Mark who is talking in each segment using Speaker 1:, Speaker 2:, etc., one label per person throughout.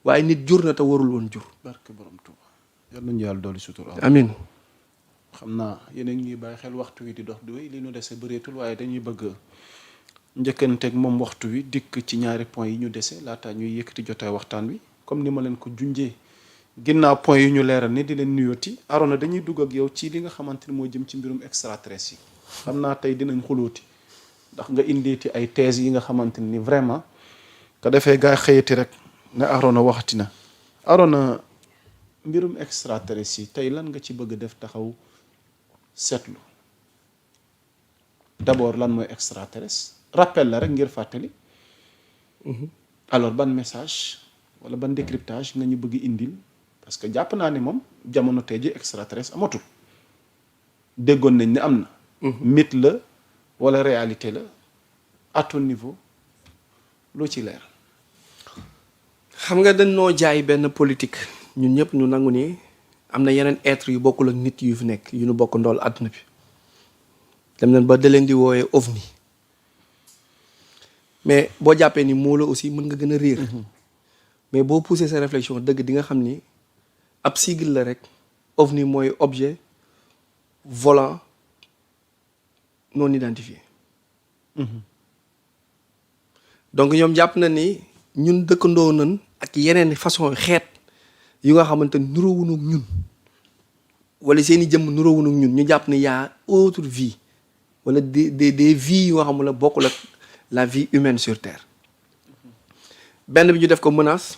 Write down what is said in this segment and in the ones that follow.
Speaker 1: waaye nit jur na te warul woon jur.
Speaker 2: barke borom Tuuba yal nañu yàlla dolli sutura.
Speaker 1: amiin.
Speaker 2: xam naa yéen a ngi ñuy bàyyi xel waxtu wi di dox di wéy li ñu dese bëreetul waaye dañuy bëgg njëkkanteeg moom waxtu wi dikk ci ñaari point yi ñu dese laata ñuy yëkkati jotaay waxtaan wi comme ni ma leen ko junjee ginnaaw point yi ñu leeral ni di leen nuyooti Arona dañuy dugg ak yow ci li nga xamante ni moo jëm ci mbirum extraterrestre yi xam naa tey dinañ xulooti ndax nga indeeti ay thèses yi nga xamante ni vraiment ka defee gaa xëyati rek ne Arona waxati na Arona mbirum extraterrestre yi tey lan nga ci bëgg def taxaw seetlu d'abord lan mooy extraterrestre rappel la rek ngir fàttali alors ban message wala ban décryptage nga ñu bëgg indil parce que jàpp naa ni moom jamono tey ji extraterrestre amatul déggoon nañ ne am na mythe la wala réalité la à ton niveau loo ci leeral
Speaker 1: xam nga dañ noo jaay benn politique ñun ñëpp ñu nangu ni am na yeneen être yu bokkul ak nit yu fi nekk yu ñu bokk ndool àdduna bi dem nañ ba da leen di woowee ovni mais boo jàppee ni moo la aussi mën nga gën a réer mais boo poussé sa réflexion dëgg di nga xam ni ab sigle la rek ovni mooy objet volant non identifié donc ñoom jàpp na ni ñun dëkkandoo nañ ak yeneen façon xeet yu nga xamante ni nuroowuñu ak ñun wala seeni jëmm nuroowuñu ak ñun ñu jàpp ne y'a autre vie wala des vies yu nga xam ne bokkul ak la vie humaine sur terre benn bi ñu def ko menace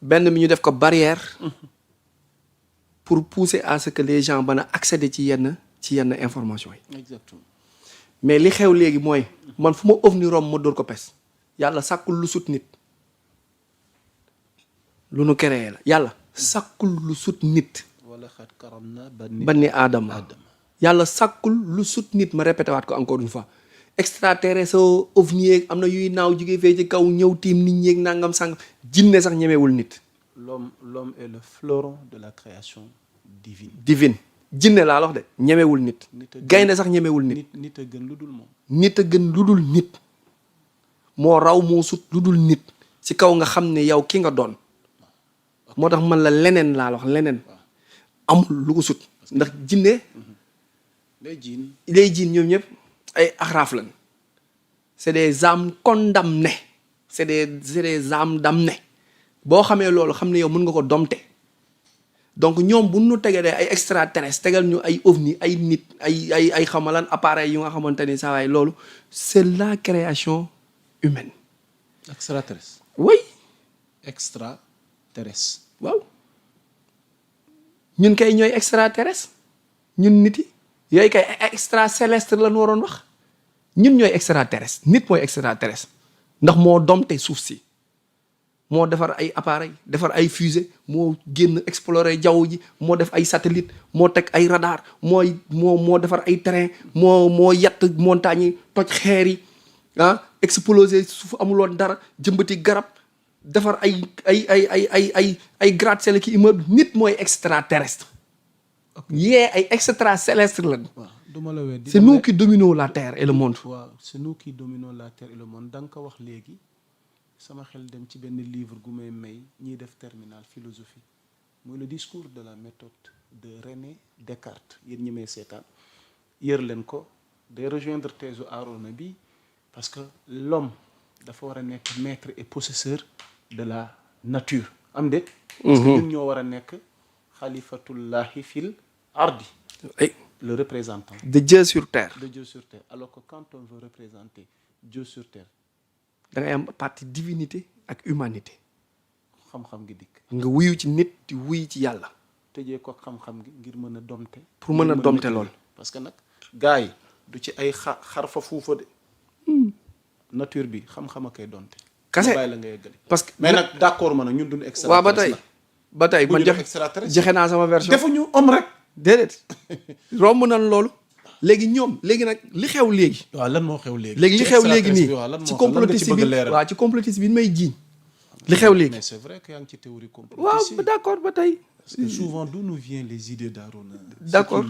Speaker 1: benn bi ñu def ko barrière pour pousser à ce que les gens mën a accéder ci yenn information yi.
Speaker 2: exactement
Speaker 1: mais li xew léegi mooy man fu ma ovni rom ma dóor ko pes yàlla sàkkul lu sut nit lu nu créé la yàlla sàkkul lu sut nit.
Speaker 2: wala xat karam na
Speaker 1: banni aadama yàlla sàkkul lu sut nit ma répété waat ko encore une fois extraterrestre ovni yeeg am na yuy naaw jugee fee ci kaw ñëw tiim nit ñeeg nangam sàng jinne sax ñemewul nit.
Speaker 2: l'homme est le fleuron de la création
Speaker 1: divine jinne laa wax de ñemewul nit. gaynde sax ñemewul nit.
Speaker 2: nit a gën lu dul moom.
Speaker 1: nit a gën lu dul nit moo raw moo sut lu dul nit ci kaw nga xam ne yow ki nga doon moo tax man la leneen laa wax leneen amul lu ko sut ndax jinne les jiin ñoom ñëpp ay axraaf lañ c'est des âmes condamnées c'est des âmes damnées boo xamee loolu xam ne yow mën nga ko domte donc ñoom bu ñu tegee ay extraterrestre tegal ñu ay ovni ay nit ay xamalan appareil yu nga xamante ni saa waay loolu c'est la création humaine.
Speaker 2: extraterrestre.
Speaker 1: oui.
Speaker 2: extraterrestre.
Speaker 1: waaw ñun kay ñooy extraterrestre ñun nit yi yooyu kay extra céleste lañ waroon wax ñun ñooy extraterrestre nit mooy extraterrestre ndax moo domte suuf si moo defar ay appareil defar ay fusée moo génn explorer jaww ji moo def ay satellite moo teg ay radar moo defar ay terrain moo yatt montagne yi toj xeer yi exploser suuf amuloon dara jëmbati garab defar ay gratte-ciel ki immeuble nit mooy extraterrestre ay extraterrestre lañ.
Speaker 2: duma la weddi
Speaker 1: c'est nous qui dominons la terre et le monde.
Speaker 2: waaw c'est nous qui dominons la terre et le monde da nga ko wax léegi sama xel dem ci benn livre gu may ñiy def terminal philosophie mooy le discours de la méthode de René Descartes yéen ñi may seetaan yër leen ko day rejoindre thèse Arona bi parce que l'homme dafa war a nekk maître et possesseur de la nature am déet parce que ñun ñoo war a nekk xalifatullahi fil ardi le représentant
Speaker 1: de Dieu sur terre.
Speaker 2: Alors que quand on veut représenter Dieu sur terre
Speaker 1: da ngay am partie divinité ak humanité.
Speaker 2: xam-xam gi dikk.
Speaker 1: nga wuyu ci nit di wuyu ci yàlla.
Speaker 2: tëjee ko xam-xam gi ngir mën a domte.
Speaker 1: pour mën a domte lool.
Speaker 2: parce que nag gars yi du ci ay xar fa fuufa de. nature bi xam-xam a koy domte.
Speaker 1: kase
Speaker 2: bàyyi la nga yeggali.
Speaker 1: parce que
Speaker 2: mais nag d'accord ma nag ñun duñu extraterrestre.
Speaker 1: waaw ba tey man joxe naa sama version.
Speaker 2: defuñu homme rek.
Speaker 1: déedéet romb nañ loolu. léegi nag li xew léegi.
Speaker 2: waaw lan moo xew léegi.
Speaker 1: léegi li xew léegi nii
Speaker 2: ci complotisme bi
Speaker 1: ci complotisme bi may jiiñ li xew léegi.
Speaker 2: mais c'est vrai que yaa ngi ci théorie complotiste.
Speaker 1: waaw d'accord ba tey.
Speaker 2: Parce que souvent d'où nous viennent les idées d'Arona.
Speaker 1: d'accord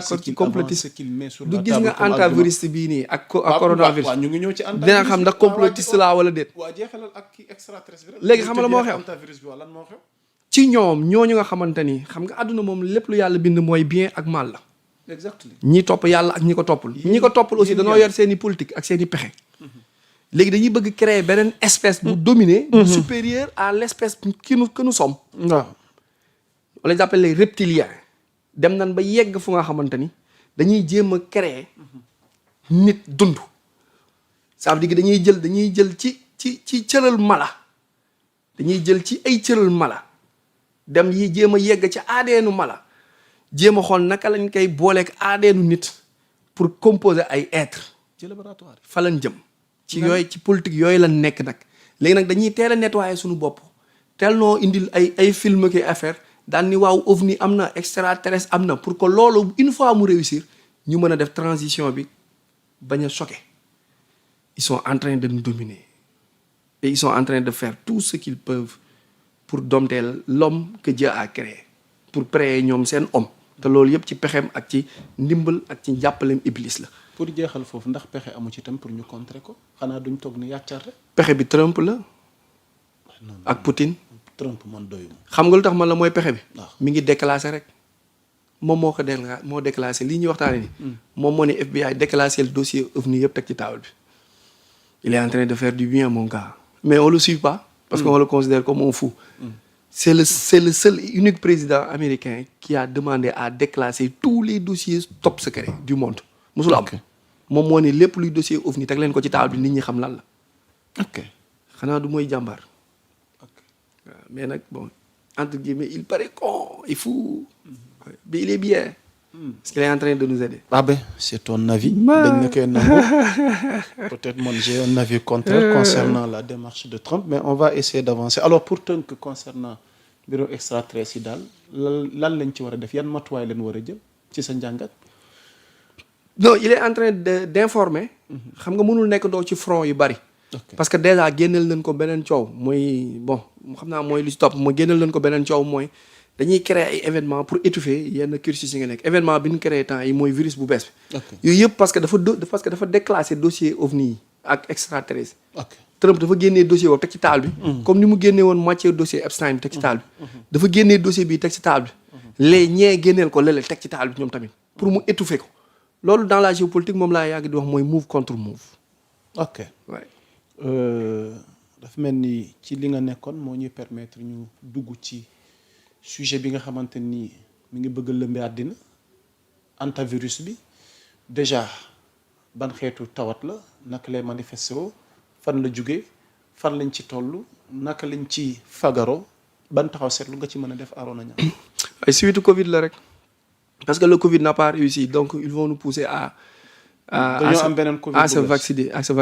Speaker 2: ce
Speaker 1: ci complotiste
Speaker 2: ce qu'il met sur
Speaker 1: du
Speaker 2: la
Speaker 1: gis
Speaker 2: table
Speaker 1: nga
Speaker 2: comme
Speaker 1: antivirus bii nii ak coronavirus.
Speaker 2: waaw ñu ngi ñëw ci antivirus.
Speaker 1: dina xam ndax complotiste laa wala déet.
Speaker 2: waa jeexalal ak kii extraterrestre bi rek.
Speaker 1: léegi xam nga la moo xew
Speaker 2: antivirus bi lan moo xew.
Speaker 1: ci ñoom ñooñu nga xamante ni xam nga àdduna moom lépp lu yàlla bind mooy bien ak mal la.
Speaker 2: exactement
Speaker 1: ñi topp yàlla ak ñi ko toppul. ñi ko toppul aussi dañoo yor seen i politique ak seen i pexe. léegi dañuy bëgg créer beneen espèce bu dominer. supérieur à l'espèce que nous sommes.
Speaker 2: waaw.
Speaker 1: on les appelle les reptiliens. dem nañ ba yegg fu nga xamante ni dañuy jéem a créer nit dund. ça veut dire que dañuy jël ci cëral mala. dañuy jël ci ay cëral mala. dem yi jéem a yegg ci ADN mala. jéem a xool naka lañ koy booleeg ADN nit pour composer ay êtres.
Speaker 2: ci laboratoire
Speaker 1: fa lañ jëm. ci yooyu ci politique yooyu lañ nekk nag. léegi nag dañuy teel a nettoyer suñu bopp. teel noo indil ay film ki affaire daan ni waaw ovni am na extraterrestre am na pour que loolu une fois mu réussir ñu mën a def transition bi bañ a choquer. ils sont en train de nous dominer. et ils sont en train de faire tout ce qu'ils peuvent pour dompter l'homme que Dieu a créé. pour créer ñoom seen homme. te loolu yëpp ci pexeem ak ci ndimbal ak ci njàppaleem iblis la.
Speaker 2: pour jeexal foofu ndax pexe amu ci tam pour ñu contrer ko xanaa duñ toog ni yàccar rek.
Speaker 1: pexe bi Trump la. ak Poutine.
Speaker 2: Trump man doyuma.
Speaker 1: xam nga lu tax man la mooy pexe bi.
Speaker 2: waaw
Speaker 1: mi ngi déclassé rek. moom moo ko moo déclassé lii ñuy waxtaanee ni moom moo ne FBI déclassé le dossier OVNI yëpp teg ci table bi. il est en train de faire du bien mon gars. mais on le suit pas. parce qu'on le considère comme un fou. C'est le seul et unique président américain qui a demandé à déclasser tous les dossiers top secrets du monde. musul am moom moo ne lépp luy dossier OVNI teg leen ko ci table bi nit ñi xam lan la.
Speaker 2: ok
Speaker 1: xanaa du mooy jàmbaar.
Speaker 2: ok
Speaker 1: waaw mais nag bon entre guillemets il paraît con il fou. mais il est bien. parce qu'il est en train de nous aider.
Speaker 2: Ah ben c'est ton avis. dañ na koy nangu. peut-être man j'ai un avis contraire concernant la démarche de Trump mais on va essayer d'avancer alors pour tënk concernant mbirum extraterrestre yi daal lan lañ ci war a def yan matuwaay lañ war a jël ci sa njàngat.
Speaker 1: non il est en train d'informer. xam nga mënul nekk doo ci front yu bari. parce que déjà génneel nañ ko beneen coow mooy bon xam naa mooy lu ci topp mooy génneel nañ ko beneen coow mooy. dañuy créer ay événements pour étouffer yenn cursus yi nga nekk événement bi ñu créé temps yi mooy virus bu bees bi. yooyu yëpp parce que dafa déclassé dossier OVNI yi ak extraterrestre. Trump dafa génnee dossier boobu teg ci taal bi. comme ni mu génnee woon moitié dossier Epstein bi teg ci taal bi. dafa génnee dossier bi teg ci taal bi. les ñee génneel ko lële teg ci taal bi ñoom tamit pour mu étouffer ko. loolu dans la géopolitique moom laa yàgg di wax mooy move contre move.
Speaker 2: ok dafa mel ni ci li nga nekkoon moo ñuy permettre ñu dugg ci. sujet bi nga xamante ni mi ngi bëgg a lëmbe àddina antivirus bi déjà ban xeetu tawat la naka lay manifesté woo fan la jóge fan lañ ci toll naka lañ ci fagaro ban taxaw seetlu nga ci mën a def Arona Niang.
Speaker 1: ay suite Covid la rek parce que le Covid n'a pas réussi donc ils vont nous pousser à
Speaker 2: dañoo am beneen Covid
Speaker 1: se vacciner